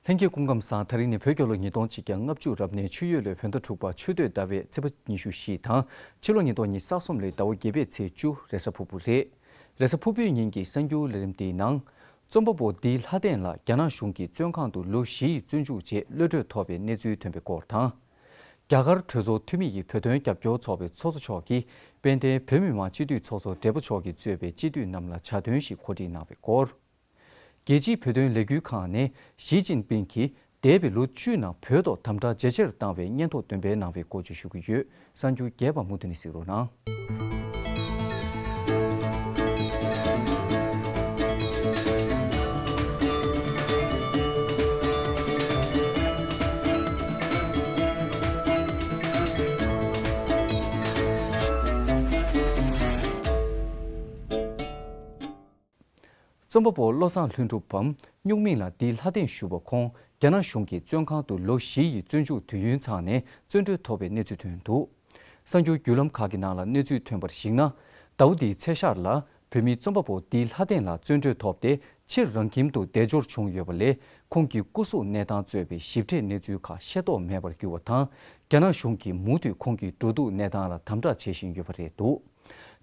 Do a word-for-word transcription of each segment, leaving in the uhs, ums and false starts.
ལྷན་རྒྱས་སྐུ་ཁམས་བཟང་། ད་རིང་ནི་བོད་རྒྱལ་ལོ་ཉིས་སྟོང་ཆིག་བརྒྱ་ལྔ་བཅུ་རབ་གནས་ཆུ་ཡོས་ལོའི་བོད་ཟླ་དྲུག་པ་ཆུ་སྟོད་ཟླ་བའི་ཚེས་པ་ཉི་ཤུ་བཞི་དང་། ཕྱི་ལོ་ཉིས་སྟོང་ཉི་ཤུ་རྩ་གསུམ་ལོའི་ཟླ་བ་བརྒྱད་པའི་ཚེས་བཅུ་རེས་གཟའ་ཕུར་བུ་རེད། རེས་གཟའ་ཕུར་བུའི་ཉིན་གྱི་གསར་འགྱུར་ལས་རིམ་འདིའི་ནང་། རྩོམ་པ་པོ་ལྡི་ལྷ་ལྡན་ལགས་རྒྱ་ནག་གཞུང་གི་བཙོན་ཁང་དུ་ལོ་བཞི་ཡི་བཙོན་འཇུག་རྗེས་གློད་གྲོལ་ཐོབ་པའི་གནས་ཚུལ་ཐོན་པའི་སྐོར་དང་། རྒྱ་གར་གྲོས་ཚོགས་འཐུས་མི་ཡི་བོད་དོན་རྒྱབ་སྐྱོར་ཚོགས་པའི་ཚོགས་གཙོ་མཆོག་གིས་དཔལ་ལྡན་བོད་མི་མང་སྤྱི་འཐུས་ཚོགས་གཙོ་བགྲེས་པོ་མཆོག་གིས་གཙོས་པའི་སྤྱི་འཐུས་རྣམས་ལ་ཕྱག་དོན་ཞིག་གོ་སྒྲིག་གནང་བའི་སྐོར། རྒྱལ་སྤྱིའི་བོད་དོན་ལས་འགུལ་ཁང་ནས་ཞི་ཅིན་ཕིང་གིས་འདས་པའི་ལོ་བཅུའི་ནང་བོད་ཐོག་དམ་དྲག་ཇེ་ཆེར་བཏང་བའི་སྙན་ཐོ་འདོན་སྤེལ་གནང་བའི་སྐོར་བཅས་ཞུ་གི་ཡོད། གསར་འགྱུར་རྒྱས་པ་མུ་མཐུད་ནས་གཟིགས་རོགས་གནང་། རྩོམ་པ་པོ་བློ་བཟང་ལྷུན་གྲུབ་བམ་སྨྱུག་མིང་ལ་ལྡི་ལྷ་ལྡན་ཞུ་བ་ཁོང་རྒྱ་ནག་གཞུང་གི་བཙོན་ཁང་དུ་ལོ་བཞི་ཡི་བཙོན་འཇུག་དུས་ཡུན་ཚང་ནས་བཙོན་གྲོལ་ཐོབ་པའི་གནས་ཚུལ་ཐོན་འདུག། གསར་འགྱུར་བརྒྱུད་ལམ་ཁག་གི་ནང་ལ་གནས་ཚུལ་ཐོན་པར་གཞིགས་ན། ཟླ་བ་འདིའི་ཚེས་ཤར་ལ་བོད་མི་རྩོམ་པ་པོ་ལྡི་ལྷ་ལྡན་ལགས་བཙོན་གྲོལ་ཐོབ་སྟེ་ཕྱིར་རང་ཁྱིམ་དུ་བདེ་འབྱོར་བྱུང་ཡོད་པ་ལས། ཁོང་གི་སྐུ་གཟུགས་གནས་སྟངས་གཙོས་པའི་ཞིབ་ཕྲའི་གནས་ཚུལ་ཁག་ཤེས་རྟོགས་མེད་པར་གྱུར་བ་དང་། རྒྱ་ནག་གཞུང་གིས་མུ་མཐུད་ཁོང་གི་འགྲོ་འདུག་གནས་སྟངས་ལ་དམ་དྲག་བྱེད་བཞིན་ཡོད་པ་རེད་འདུག།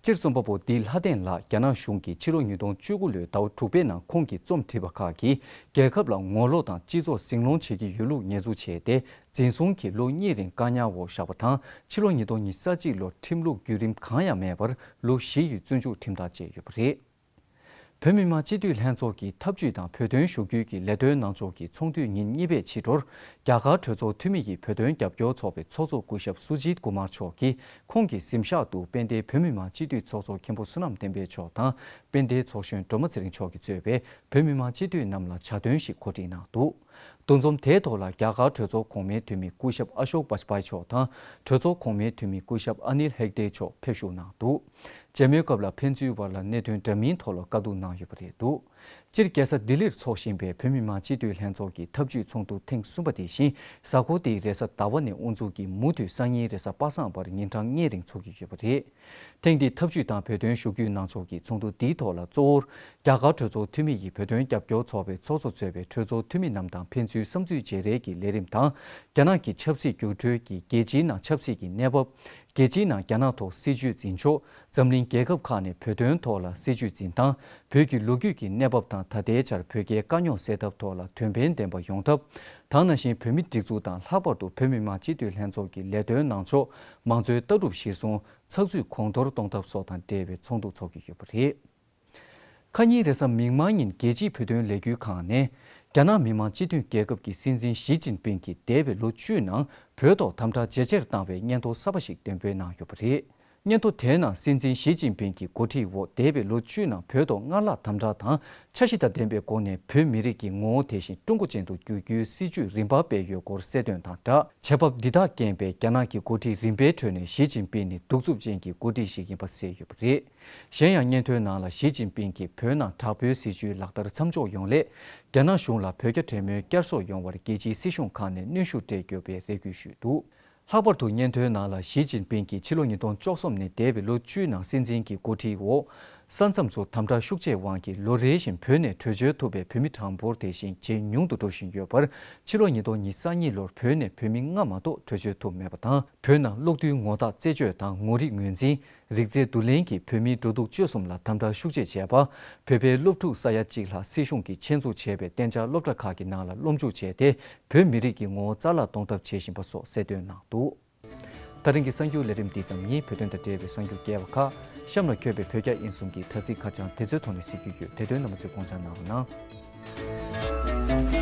སྤྱིར་རྩོམ་པ་པོ་ལྡི་ལྷ་ལྡན་ལགས་རྒྱ་ནག་གཞུང་གིས་ཕྱི་ལོ་ཉིས་སྟོང་བཅུ་དགུ་ལོའི་ཟླ་བ་དྲུག་པའི་ནང་ཁོང་གིས་རྩོམ་བྲིས་པ་ཁག་གིས་རྒྱལ་ཁབ་ལ་ངོ་ལོག་དང་སྤྱི་ཚོགས་ཟིང་སློང་བྱེད་ཀྱི་ཡོད་ལུགས་ཉེས་འཛུགས་བྱས་ཏེ། འཛིན་བཟུང་གིས་ལོ་གཉིས་རིང་བཀག་ཉར་འོག་བཞག་པ་དང་། ཕྱི་ལོ་ཉིས་སྟོང་ཉི་ཤུ་རྩ་གཅིག་ལོར་ཁྲིམས་ལུགས་བརྒྱུད་རིམ་གང་ཡང་མེད་པར་ལོ་བཞི་ཡི་བཙོན་འཇུག་ཁྲིམས་ཐག་བཅད་ཡོད་པ་རེད། བོད་མི་མང་སྤྱི་འཐུས་ལྷན་ཚོགས་ཀྱི་ཐབས་ཇུས་དང་བོད་དོན་ཞུ་སྐུལ་གྱི་ལས་དོན་གནང་ཕྱོགས་ཀྱི་ཚོགས་འདུའི་ཉིན་གཉིས་པའི་ཕྱི་དྲོར། རྒྱ་གར་གྲོས་ཚོགས་འཐུས་མི་ཡི་བོད་དོན་རྒྱབ་སྐྱོར་ཚོགས་པའི་ཚོགས་གཙོ་སྐུ་ཞབས་སུ་ཇིད་ཀུ་མར་མཆོག་གིས་ཁོང་གི་གཟིམ་ཤག་ཏུ་དཔལ་ལྡན་བོད་མི་མང་སྤྱི་འཐུས་ཚོགས་གཙོ་མཁན་པོ་བསོད་ནམས་བསྟན་འཕེལ་མཆོག་དང་། དཔལ་ལྡན་ཚོགས་གཞོན་སྒྲོལ་མ་ཚེ་རིང་མཆོག་གིས་གཙོས་པའི་བོད་མི་མང་སྤྱི་འཐུས་རྣམས་ལ་ཕྱག་དོན་ཞིག་གོ་སྒྲིག་གནང་འདུག། འདུ་འཛོམས་དེའི་ཐོག་ལ་རྒྱ་གར་གྲོས་ཚོགས་གོང་མའི་འཐུས་མི་སྐུ་ཞབས་ཨ་ཤོག་བཱཇ་པཱའི་མཆོག་དང་། གྲོས་ཚོགས་གོང་མའི་འཐུས་མི་སྐུ་ཞབས་ཨ་ནིལ་ཧེག་ཏེ་མཆོག་ཕེབས་བཞུགས་གནང་འདུག། མཇལ་མོལ་སྐབས་ལ་ཕན་ཚུན་བར་ལ་གནད་དོན་འདྲ་མིན་ཐོག་ལ་བཀའ་བསྡུར་གནང་ཡོད་པ་རེད་འདུག། སྤྱིར་རྒྱལ་ས་ལྡི་ལིར་འཚོགས་བཞིན་པའི་བོད་མི་མང་སྤྱི་འཐུས་ལྷན་ཚོགས་ཀྱི་ཐབས་ཇུས་ཚོགས་འདུ་ཐེངས་གསུམ་པ་དེ་བཞིན། གཟའ་འཁོར་འདིའི་རེས་གཟའ་ཟླ་བ་ནས་དབུ་འཛུགས་ཀྱིས་མུ་མཐུད་སང་ཉིན་རེས་གཟའ་པ་སངས་བར་ཉིན་གྲངས་ལྔའི་རིང་འཚོགས་ཀྱི་ཡོད་པ་རེད། ཐེངས་འདིའི་ཐབས་ཇུས་དང་བོད་དོན་ཞུ་སྐུལ་གནང་ཕྱོགས་ཀྱི་ཚོགས་འདུ་འདིའི་ཐོག་ལ་གཙོ་བོར། རྒྱ་གར་གྲོས་ཚོགས་འཐུས་མི་ཡི་བོད་དོན་རྒྱབ་སྐྱོར་ཚོགས་པའི་ཚོགས་གཙོ་གཙོས་པའི་གྲོས་ཚོགས་འཐུས་མི་རྣམས་དང་ཕན་ཚུན་བསམ་ཚུལ་བརྗེ་རེས་ཀྱི་ལས་རིམ་དང་། རྒྱ་ནག་གི་ཆབ་སྲིད་འགྱུར་འགྲོས་ཀྱིས་རྒྱལ་སྤྱིའི་ནང་ཆབ་སྲིད་ཀྱི་གནས་བབ། རྒྱལ་སྤྱིའི་ནང་རྒྱ་ནག་ཐོག་སྲིད་ཇུས་འཛིན་ཕྱོགས། འཛམ་གླིང་རྒྱལ་ཁབ་ཁག་ནས་བོད་དོན་ཐོག་ལ་སྲིད་ཇུས་འཛིན་སྟངས། བོད་ཀྱི་ལོ་རྒྱུས་ཀྱི་གནས་བབ་དང་། ད་ལྟའི་ཆར་བོད་རྒྱའི་དཀའ་རྙོག་སེལ་ཐབས་ཐོག་ལ་དོན་ཕན་ལྡན་པ་ཡོང་ཐབས། ད་ག་ནང་བཞིན་བོད་མི་སྒྲིག་འཛུགས་དང་། ལྷག་པར་དུ་བོད་མི་མང་སྤྱི་འཐུས་ལྷན་ཚོགས་ཀྱི་ལས་དོན་གནང་ཕྱོགས། མང་གཙོའི་ལྟ་གྲུབ་གཞིར་བཟུང་ཚགས་ཚུད་གོང་མཐོར་གཏོང་ཐབས་སོགས་དང་འབྲེལ་བའི་ཚོགས་འདུ་འཚོགས་ཀྱི་ཡོད་པ་རེད། ཁ་ཉིན་རེས་གཟའ་མིག་དམར་ཉིན་རྒྱལ་སྤྱིའི་བོད་དོན་ལས་འགུལ་ཁང་ནས། རྒྱ་ནག་མི་དམངས་སྤྱི་མཐུན་རྒྱལ་ཁབ་ཀྱི་སྲིད་འཛིན་ཞི་ཅིན་ཕིང་གིས་འདས་པའི་ལོ་བཅུའི་ནང་བོད་ཐོག་དམ་དྲག་ཇེ་ཆེར་བཏང་བའི་སྙན་ཐོ་གསར་པ་ཞིག་འདོན་སྤེལ་གནང་ཡོད་པ་རེད། སྙན་ཐོ་དེའི་ནང་སྲིད་འཛིན་ཞི་ཅིན་ཕིང་གི་འགོ་ཁྲིད་འོག་འདས་པའི་ལོ་བཅུའི་ནང་བོད་ཐོག་སྔར་ལྷག་དམ་དྲག་དང་། འཆར་གཞི་དང་ལྡན་པའི་སྒོ་ནས་བོད་མི་རིགས་ཀྱི་ངོ་བོ་དེ་བཞིན་ཀྲུང་གོ་ཅན་དུ་བསྒྱུར་རྒྱུའི་སྲིད་ཇུས་རིམ་པ་སྤེལ་ཡོད་སྐོར་གསལ་སྟོན་དང་སྦྲགས། བྱེད་བབ་འདི་དག་རྐྱེན་པས་རྒྱ་ནག་གི་འགོ་ཁྲིད་རིམ་པའི་ཁྲོད་ནས་ཞི་ཅིན་ཕིང་ནི་གདུག་རྩུབ་ཅན་གྱི་འགོ་ཁྲིད་ཞིག་ཡིན་པ་གསལ་ཡོད་པ་རེད། གཞན་ཡང་སྙན་ཐོའི་ནང་ལ་ཞི་ཅིན་ཕིང་གིས་བོད་ནང་དྲག་པོའི་སྲིད་ཇུས་ལག་བསྟར་མཚམས་འཇོག་ཡོང་སླད། རྒྱ་ནག་གཞུང་ལ་བོད་རྒྱ་གྲོས་མོལ་བསྐྱར་གསོ་ཡོང་བར་རྒྱལ་སྤྱིའི་སྲིད་གཞུང་ཁག་ནས་གནོན་ཤུགས་སྤྲད་ཡོད་པའི་རེ་སྐུལ་ཞུས་འདུག། ལྷག་པར་དུ་སྙན་ཐོའི་ནང་ལ་ཞི་ཅིན་ཕིང་གིས་ཕྱི་ལོ་ཉིས་སྟོང་བཅུ་གསུམ་ནས་འདས་པའི་ལོ་བཅུའི་ནང་སྲིད་འཛིན་གྱི་འགོ་ཁྲིད་འོག་ས་མཚམས་སུ་དམ་དྲག་ཤུགས་ཆེའི་དབང་གིས་ལོ་རེ་བཞིན་བོད་ནས་བྲོས་བྱོལ་ཐུབ་པའི་བོད་མི་གྲངས་འབོར་དེ་བཞིན་ཇེ་ཉུང་དུ་འགྲོ་བཞིན་ཡོད་པར། ཕྱི་ལོ་ཉིས་སྟོང་ཉི་ཤུ་རྩ་གཉིས་ལོར་བོད་ནས་བོད་མི་ལྔ་མ་གཏོགས་བྲོས་བྱོལ་ཐུབ་མེད་པ་དང་། བོད་ནང་གློག་རྡུལ་ངོ་རྟགས་རྩད་གཅོད་དང་། ངོ་རིས་ངོས་འཛིན། རིག་རྩལ་བསྡུ་ལེན་གྱིས་བོད་མིའི་འགྲོ་འདུག་སྤྱོད་གསུམ་ལ་དམ་དྲག་ཤུགས་ཆེ་བྱས་པ། བོད་པའི་སློབ་ཕྲུག་ས་ཡ་གཅིག་ལྷག་སྲིད་གཞུང་གིས་ཆེད་འཛུགས་བྱས་པའི་གཏན་འཇགས་སློབ་གྲྭ་ཁག་གི་ནང་ལ་སློབ་འཇུག་བྱས་ཏེ། བོད་མི་རིགས་ཀྱི་ངོ་བོ་རྩ་བརླག་གཏོང་ཐབས་བྱེད་བཞིན་པ་སོགས་གསལ་སྟོན་གནང་འདུག། ད་རིང་གི་གསར་འགྱུར་ལས་རིམ་འདི་ཙམ་ཡིན། བོད་དོན་དང་འབྲེལ་བའི་གསར་འགྱུར་རྒྱས་པ་ཁག་གཤམ་ལ་འཁོད་པའི་བོད་རྒྱ་དབྱིན་གསུམ་གྱི་དྲ་ཚིགས་ཁ་བྱང་དེ་ཚོའི་ཐོག་ནས་གཟིགས་རྒྱུ་ཡོད། དེ་དོན་རྣམ་པ་ཚོས་དགོངས་འཇགས་གནང་རོགས་གནང་།